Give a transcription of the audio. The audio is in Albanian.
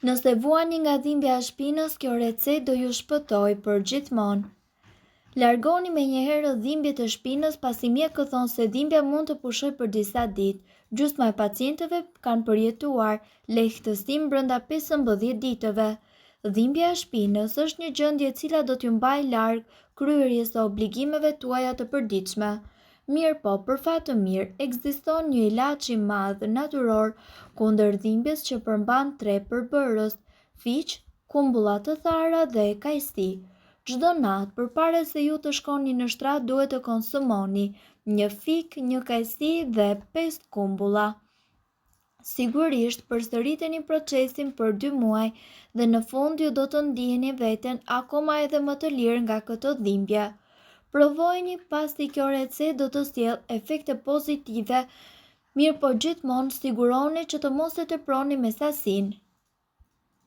Nëse vuani nga dhimbja e shpinës, kjo recetë do ju shpëtojë përgjithmonë. Largoni menjëherë dhimbjet e shpinës pasi mjekët thonë se dhimbja mund të pushojë për disa ditë. Gjysma e pacientëve kanë përjetuar lehtësim brenda 15 ditëve. Dhimbja e shpinës është një gjendje e cila do t'ju mbajë larg kryerjes së obligimeve tuaja të përditshme. Mirëpo, për fat të mirë, ekziston një ilaç i madh natyror kundër dhimbjes që përmban tre përbërës, fiq, kumbulla të thara dhe kajsi. Çdo natë, përpara se ju të shkoni në shtrat duhet të konsumoni një fik, një kajsi dhe pesë kumbulla. Sigurisht, përsëriteni procesin për dy muaj dhe në fund ju do të ndiheni veten akoma edhe më të lirë nga këto dhimbje. Provojeni pasi kjo recetë do të sjellë efekte pozitive, mirëpo gjithmonë sigurohuni që të mos e teproni me sasinë.